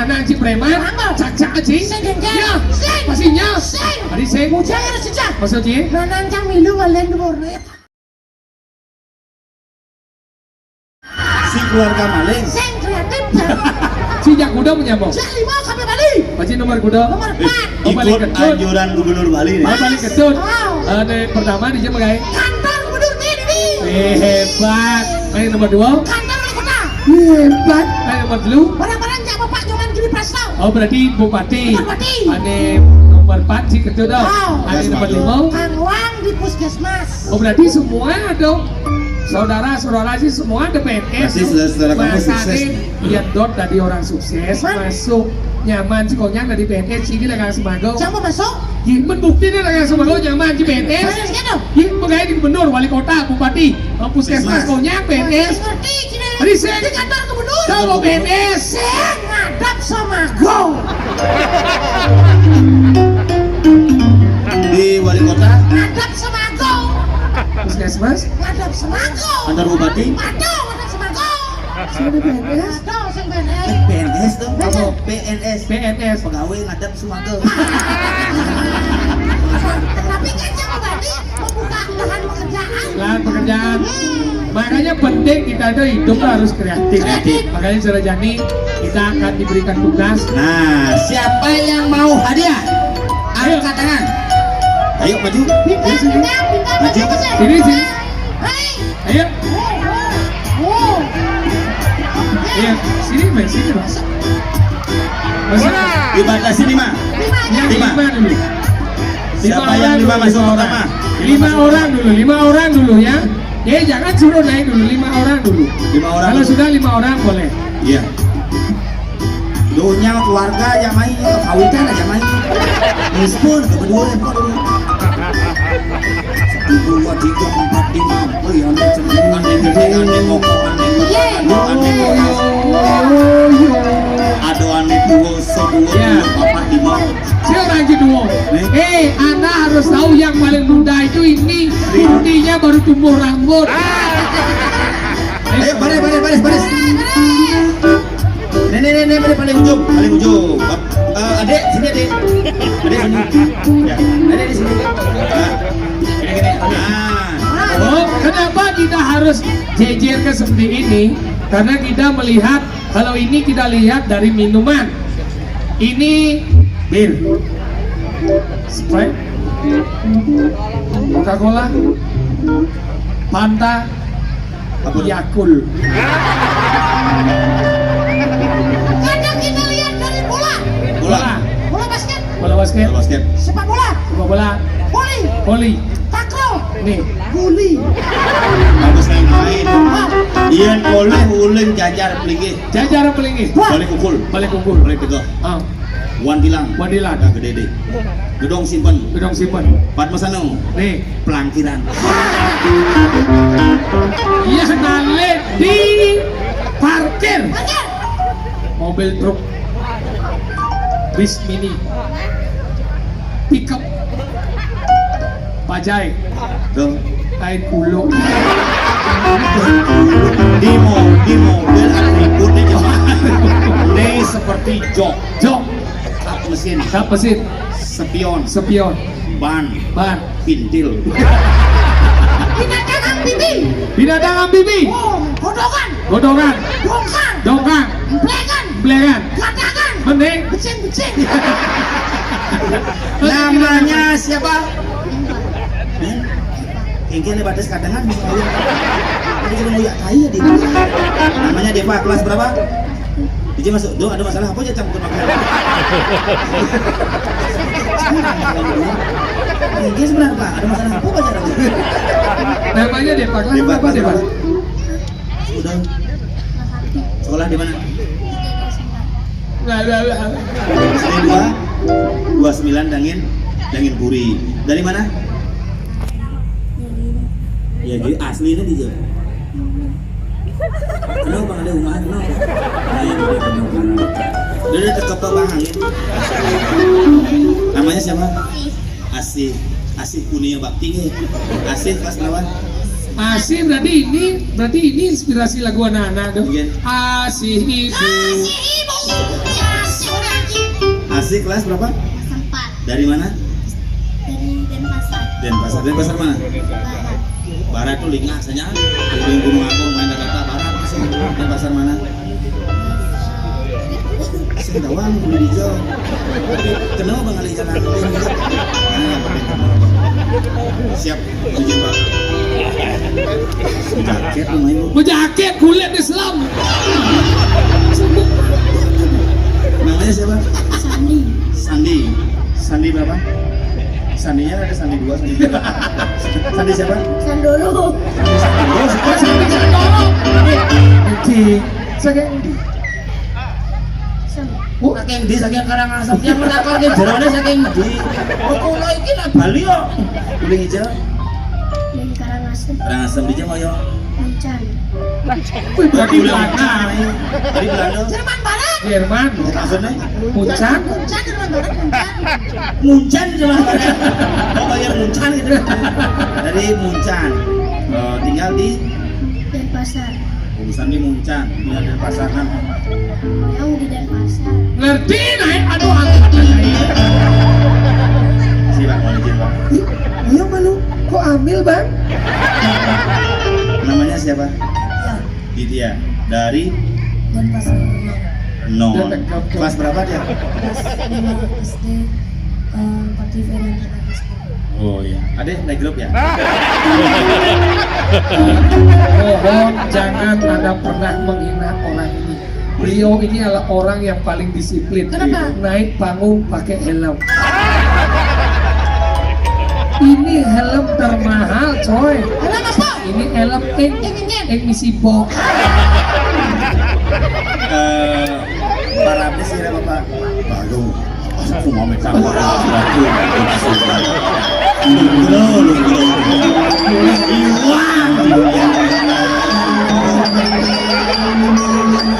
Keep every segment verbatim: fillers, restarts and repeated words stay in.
Anak cing preman, cak-cak cing. Sing, sing, sing. Ya, sing. Pasti nya. Sing. Adi sing. Bujang harus cecah. Maksud cing? Nanang cang milu balen di warnet. Si keluarga maling. Sing kreatif, cang. Si jak kuda menyambung. Jak lima sampai Bali. Pasti nomor kuda. Nomor empat. Oh, paling ikut kecut. Anjuran gubernur Bali nih. Oh, paling kecut. Wow. Eh, pertama di Jember, guys. Kantor gubernur T D. Eh, hebat. Yang nomor dua. Kantor wali kota. Hebat. Yang nomor dua. Barang-barang jak bapak zaman kini prestau. Oh, berarti bupati. Bupati. Ane nomor empat sih kecut dah. Wow. Ane nomor lima. Kang Wang di puskesmas. Oh, berarti semua dong. Saudara-saudara sih semua ada P N S. Berarti saudara-saudara kamu sukses. Lihat dot tadi orang sukses, masuk nyaman, si konyang dari P N S, sini dagang semago. Siapa masuk? Ih, men bukti dia dagang semago nyaman di P N S. P N S gitu? Ih, pegawai di gubernur, wali kota, bupati, eh, puskesmas, konyang, P N S. Ngerti, sini. Tadi saya di kantor gubernur. Tahu P N S. Saya ngadap semago. Di wali kota? Ngadap semago. Puskesmas? Ngadap semago. Kantor bupati? Aduh, ngadap semago. Sudah P N S? Aduh, sing P N S. Eh, P N S tuh? Apa? P N S. P N S. Pegawai ngadap semago. Tapi kan siapa tadi membuka lahan pekerjaan? Lahan pekerjaan. Hmm. Makanya penting kita itu hidup tuh harus kreatif. Kreatif. Makanya saudara Jani, kita akan diberikan tugas. Nah, siapa yang mau hadiah? Ayo. Angkat tangan. Ayo maju. Bintang, bintang, bintang, maju. Maju. Sini, sini. Hei. Ayo. Hei, hei. Oh. Iya, sini, Mas, sini, Mas. Mas, dibatasi lima. Lima aja. Yang lima. Lima dulu. Siapa yang lima masuk pertama? Lima orang dulu, lima orang dulu ya. Eh, jangan suruh naik dulu, lima orang dulu. Lima orang. Kalau sudah lima orang boleh. Iya. Dunia keluarga yang main, kawitan aja main. Muspun, kedua, kedua. Satu, dua, tiga, empat, lima. Oh iya, ane cemil, ane gede, ane mokok, ane mokok, ane mokok. Aduh, ane dua, sepuluh, ya. Empat, lima. Siapa yang kedua? Nih. Eh, Anda harus tahu yang paling muda itu ini, putihnya baru tumbuh rambut. Ayo, baris, baris, baris, baris. Nih, nih, nih, nih, nih, paling ujung, paling ujung. Eh, adek, sini, adek. Adek, sini. Ya, adek di sini. Nah, gini, gini. Nah. Oh, kenapa kita harus jejerkan seperti ini? Karena kita melihat, kalau ini kita lihat dari minuman. Ini bir. Sprite. Coca-Cola. Fanta. Apa? Yakult. Kadang kita lihat dari bola. Bola. Bola basket. Bola basket. Bola basket. Sepak bola. Sepak bola. Voli. Voli. Takraw. Nih. Bagus main-main. Ah. Yen oleh ulun jajar pelinggih. Jajar pelinggih. Wah. Balik ukul. Balik ukul. Balik tegak. Ah. Wantilan. Wantilan. Nah, gede deh. Gedong simpen. Gedong simpen. Padma Sanu. Nih. Pelangkiran. Iya, nale di parkir. Mobil truk. Bis mini. Pickup. Bajai. Tuh. Kain kulo. Di mo-, di mobil atributnya jok. Ini seperti jok. Jok. Kap mesin. Kap mesin. Sepion. Sepion. Ban. Ban. Pintil. Binatang amfibi. Binatang amfibi. Oh, godongan. Godongan. Dongkang. Dongkang. Emplengan. Emplengan. Gadagan. Mending. Becing-becing. Namanya siapa? Kengkeng ini batas kadangan bisa ngoyak. Ini cuma ngoyak tai ya dia. Namanya Deva, kelas berapa? Dia masuk, "Dong, ada masalah apa aja campur makan?" Kengkeng sebenarnya, Pak, ada masalah apa aja? Namanya Deva, kelas berapa, Deva? Udah. Sekolah di mana? Nggak, nggak, nggak. S D dua, dua sembilan Dangin, Dangin Puri. Dari mana? Ya, jadi aslinya di Jawa. Kenapa ada rumah? Kenapa? Nah, yang udah kenal. Udah, udah, tetep Bang Angin. Namanya siapa? Asih, Asih Kunia Bakti nih. Asih pas lawan. Asih berarti ini, berarti ini inspirasi lagu anak-anak dong. Iya. Asih ibu. Asih ibu. Asih Di kelas berapa? Kelas empat. Dari mana? Dari Denpasar. Denpasar. Denpasar mana? Barat. Barat tuh lingah saja. Di Gunung Agung, main kata Barat sih. Denpasar mana? Saya tahu, ah, boleh dijawab. Tapi kenapa Bang Ali jalan? Nah, siap. Izin, Pak. Jaket lu main lu. Bejaket kulit Islam. Namanya siapa? Sandi. Sandi. Sandi berapa? Sandinya ada Sandi dua, Sandi tiga. Sandi siapa? Sandoro. Sandi Sandoro. Sandi Sandoro. Oke. Saking endi? Saking endi, saking Karangasem? Yang menakon ke jerone saking endi? Oh, kula iki nak Bali kok. Kuling hijau. Dari Karangasem. Karangasem di Jawa ya. Muncan. Wih, berarti Belanda. Dari Belanda. Jerman Barat. Jerman. Maksudnya? Muncan. Muncan Jerman Barat, Muncan. Muncan Jerman Barat. Oh, bayar Muncan gitu. Dari Muncan. Eh, tinggal di Denpasar. Urusan di Muncan, di Denpasar kan. Yang di Denpasar. Ngerti, naik, aduh, angkat. Sila, mau izin, Pak. Ih, ayo malu, kok ambil, Bang? Namanya siapa? Ya. Ditya. Dari? Denpasar. No. Kelas berapa dia? Kelas lima S D, eh, Pak Tiferi dan anak S D. Oh iya. Ada naik grup ya? Mohon jangan Anda pernah menghina orang ini. Beliau ini adalah orang yang paling disiplin. Kenapa? Naik panggung pakai helm. Ini helm termahal, coy. Helm apa? Ini helm ing, ing, ing, ing. Ing misi bok. Eh, para artis ya, Bapak. Bagus. Aku mau minta maaf, aku. Lungguh, lungguh. Iwang.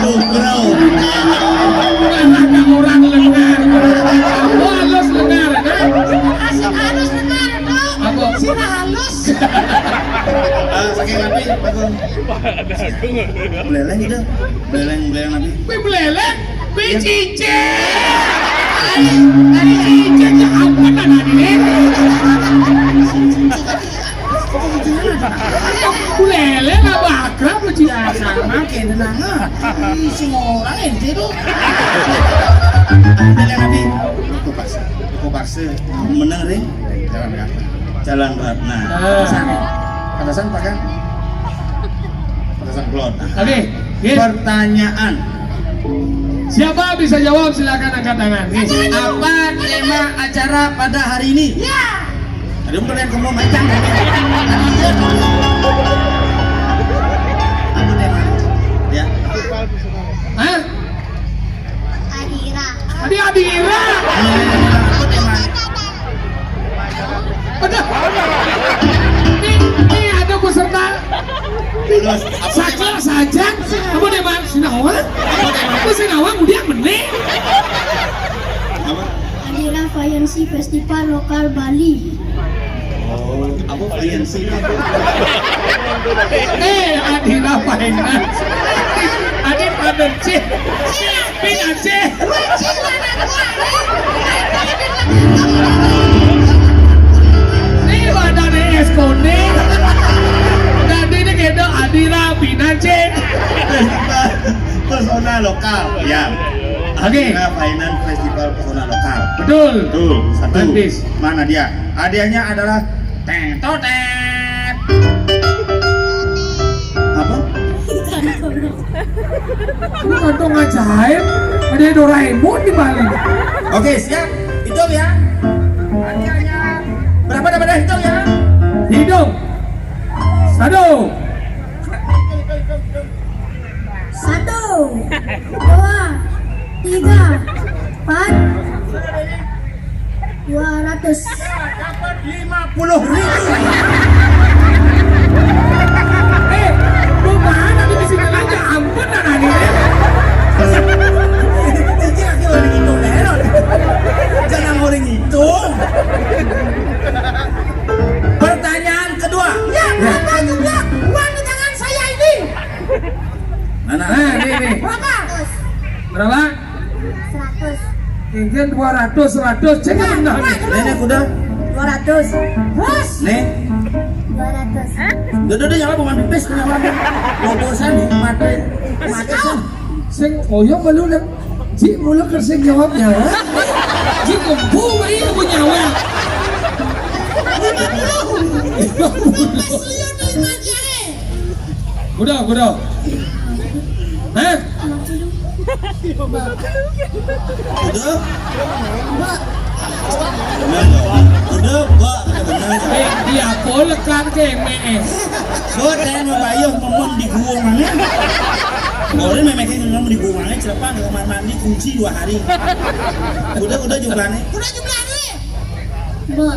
Lungguh. Anak orang lengar. Halus lengar, kan? Asik halus lengar, Dok. Apa? Sira halus. Ah, saking rapi, bagus. Beleleng itu. Beleleng, beleleng rapi. Kowe beleleng, kowe cincin. Ari, ari cincin ya ampun anakne. Beleleng apa akrab lu cincin? Sama kene nanget. Ih, sing ora ente tuh. Beleleng rapi. Aku paksa. Aku paksa. Meneng, Ring. Jalan kaki. Jalan Ratna. Ah. Atasan, atasan pakai atasan plot. Oke, yes. Pertanyaan. Siapa bisa jawab, silakan angkat tangan. Yes. Apa tema acara pada hari ini? Ya. Ada yang kalian ngomong macam. Apa tema? Ya. Hah? Adira. Adi Adira. Apa tema? Aduh. Ini, ini ada peserta. Terus, apa tema? Saja, saja. Apa tema? Sinawa? Apa tema? Apa sinawa? Kemudian meneh. Apa? Adira Fayansi Festival Lokal Bali. Oh, apa Fayansi? Eh, Adira Fayansi. Adi Fayansi. Pinanci. Ini wadane es konde. Dadi ini kena Adira Pinanci. Pesona lokal, ya. Oke. Nah, Finance Festival Pesona Lokal. Betul. Tuh, satu. Bagus. Mana dia? Hadiahnya adalah teng totet. Apa? Ini kantong ajaib. Ada Doraemon di Bali. Oke, siap. Hitung ya. Hadiahnya berapa, dapat, hitung ya. Hitung. Satu. Satu, dua, tiga, empat, dua ratus. Dapat lima puluh ribu. Eh, lu mana di sini aja, ampun, Nani. Jangan orang itu. Pertanyaan kedua. Ya, berapa jumlah uang di tangan saya ini? Mana? Nah, nih, nih. Berapa? Berapa? Seratus. Mungkin dua ratus, seratus, cek benar. Nenek udah. Dua ratus. Bos. Nih. Dua ratus. Udah, udah, udah, nyala bukan pipis, nyala. Lodosan, mati. Mati, sih. Sing, oh ya, belum dah. Ji, mula ke sing jawabnya. Ji, kembu, beri aku nyawa. Udah, udah. Hah? Udah? Udah, Mbak. Udah, Mbak. Udah, Mbak. Eh, dia apa lekan ke M E? Sudah, mau bayar, ngomong di gua mana? Boleh, memang ngomong di gua mana? Cepat, kamar mandi, kunci dua hari. Udah, udah, jumlahnya. Udah, jumlahnya. Mbok.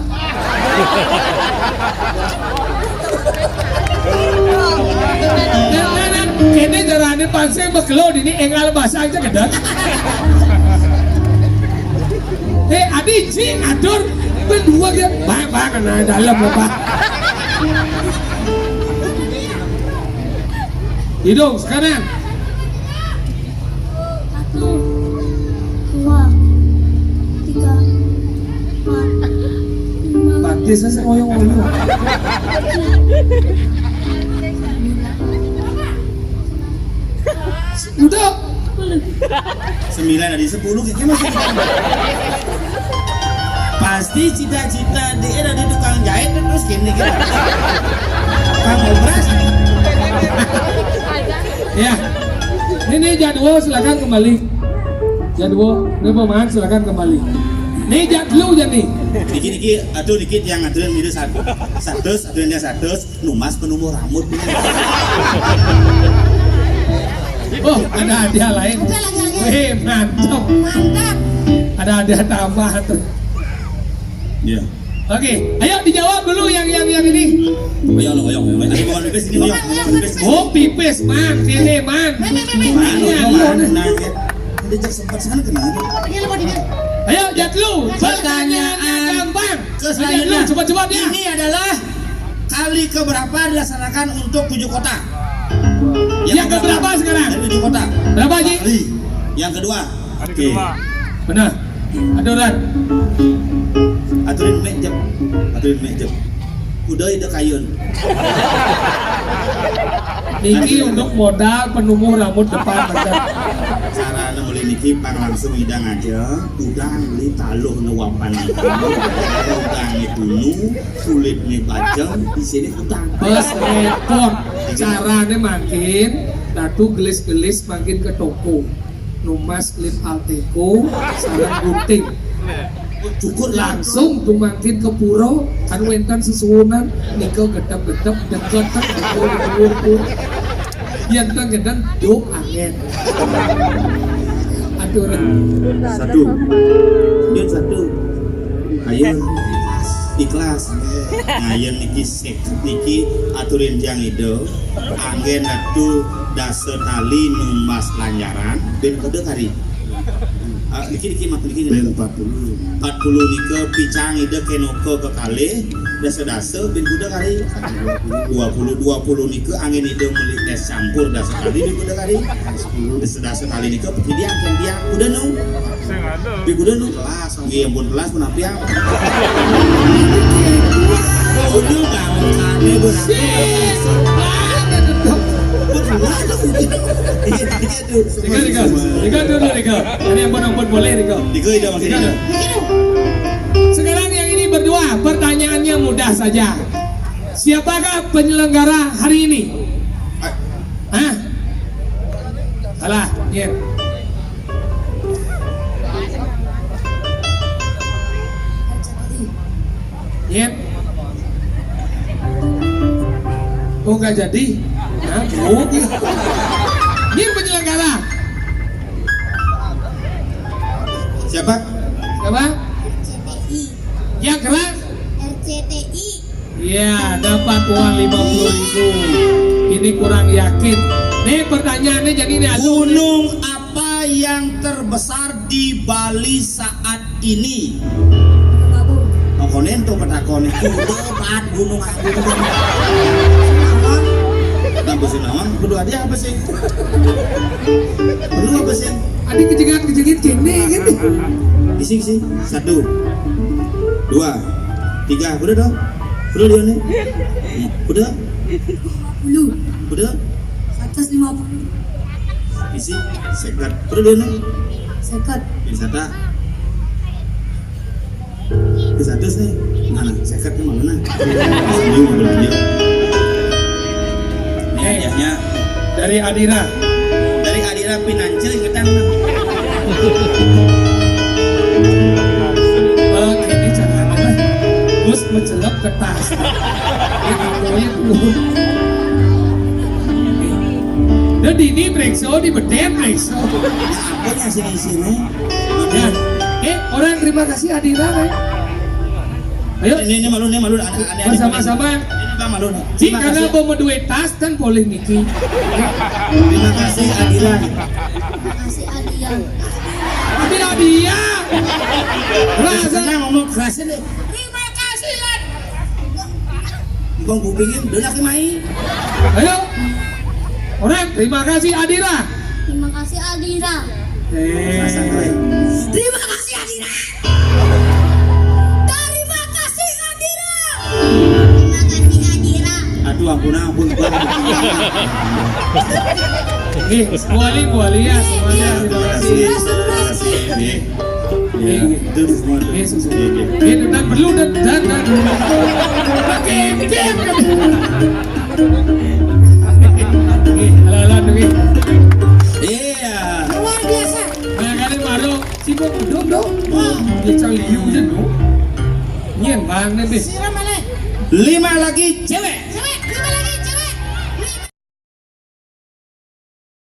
Nah, nah, nah, kene jarane pancing begelo dini enggal basah aja gedek. Eh, adi, Ji, atur, berdua dia, bang, bang, nah, dalam, bang. Hidung sekarang. Satu, dua, tiga, empat, lima. Batis aja ngoyong-ngoyong. Udah. Sembilan dari sepuluh, kayaknya masih. Pasti cita-cita dia dari tukang jahit terus gini gitu. Tukang obras. Ya. Ini, nih, jadwal, silakan kembali. Jadwal, ini pemain, silakan kembali. Nih, jadlu jadi. Dikit-dikit, aduh, dikit yang aduh, ini satu. Satu, aduh, ini satu. Numas penumbuh rambut. Oh, ada hadiah lain. Ada lagi, lagi. Wih, mantap. Mantap. Ada hadiah tambahan tuh. Iya. Oke, ayo dijawab dulu yang yang yang ini. Ayo, ayo, ayo, ayo. Ini bukan pipis, ini, ayo. Bukan, bukan pipis. Oh, pipis, man. Sini, man. Nih, nih, nih, nih. Ini, nih, nah, nih. Nah, nah, nah. Ini cek sempat sana kenapa? Ini lupa dikit. Ayo, Jatlu. Pertanyaan gampang. Ke selanjutnya. Ayo, Jatlu, cepat-cepat ya. Ini adalah kali keberapa dilaksanakan untuk tujuh kota? Yang keberapa sekarang? Dari tujuh kota. Berapa, Ji? Kali. Yang kedua. Oke. Benar. Aturan. Aturin mek jep. Aturin mek jep. Udah ide kayun. Niki untuk modal penumbuh rambut depan, Bang. Cara nemuli niki pang langsung idang aja. Udah beli taluh newapan. Udah itu kulitnya bajang, di sini utang. Bos repot. Carane mangkin, Datu gelis-gelis mangkin ke toko. Numas lip Alteco, sareng gunting. Cukur langsung tumangkin ke pura, kan wénten sesuwunan, nika gedhep-gedhep, degedeg, yén teng gedheng, duk angén. Atur. Satu. Yun satu. Ayo. Ikhlas. Nah, yén niki seket niki aturin tiang Ida. Anggén atu dasa tali numbas lanjaran, ben kuda kari. Ah, niki, niki, mak, niki, niki. Ben empat puluh. Empat puluh nika picang Ida kenoka kekalih, dasa-dasa, ben kuda kari. Dua puluh, dua puluh nika anggén Ida meli es campur dasa tali, ben kuda kari. Dasa-dasa tali nika, pekidi anggén dia, kuda nu. Sing ada. Ben kuda nu. Nggih, ampun, telas menapi, ah. Oh, ini bangun kami berarti. Iya, iya, tuh. Rika, Rika. Rika dulu, Rika. Ini ampun, ampun, boleh, Rika. Rika, Rika, Rika. Sekarang yang ini berdua, pertanyaannya mudah saja. Siapakah penyelenggara hari ini? Hah? Salah, Nyen. Nyen. Oh, nggak jadi. Nah, oh. Nyen penyelenggara. Siapa? Siapa? Yang keras? R C T I. Iya, dapat uang lima puluh ribu. Ini kurang yakin. Nih pertanyaannya jadi nih, Agung. Gunung apa yang terbesar di Bali saat ini? Gunung Agung. Nah, konen tuh petakon. Kuda paat Gunung Agung. Nah, besi nawang, kudu ada apa sih? Perlu apa sih? Ada kejengat-kejengat gini gitu. Isi, isi. Satu, dua, tiga. Udah dong. Udah dia nih. Udah. Lu. Udah. Seratus lima puluh. Isi. Seket. Udah dia nih. Seket. Wisata. Wisata nih. Mana? Seket nih mana? Senyum belanja. Ini hadiahnya. Dari Adira. Dari Adira Financial ingetan. Eh, ini jangan apa. Bus mencelep ke tas. Ini koin. Udah dini brekso, di beden brekso. Apanya sini-sini? Ya. Eh, orang terima kasih Adira, kan? Ayo. Ini, ini malu, ini malu. Ada, ada, ada. Bersama-sama. Ini Bang malu nih. Ji, terima karena kasih. Mau menduit tas kan boleh niki. Terima kasih Adira. Terima kasih Adira. Tapi Adira. Rasa senang ngomong keras ini. Terima kasih, Lan. Bang kupingin, udah laki mai. Ayo. Orang, terima kasih Adira. Terima kasih Adira. Eh. Rasa keren. Terima kasih Adira. Terima kasih Adira. Terima kasih Adira. Aduh, ampun, ampun, Bang. Eh, kuali, kuali ya, semuanya. Terima kasih. Terima kasih. Nih. Iya, itu semua tuh. Iya, susu. Iya, iya. Iya, dan perlu dan, dan, dan. Oke, oke, oke. Oke, ala-ala tuh, oke. Iya. Luar biasa. Nah, kali baru si Bob dong, dong. Wah. Dia cang liu aja, dong. Nyen bang, nih, bis. Siram mana? Lima lagi cewek.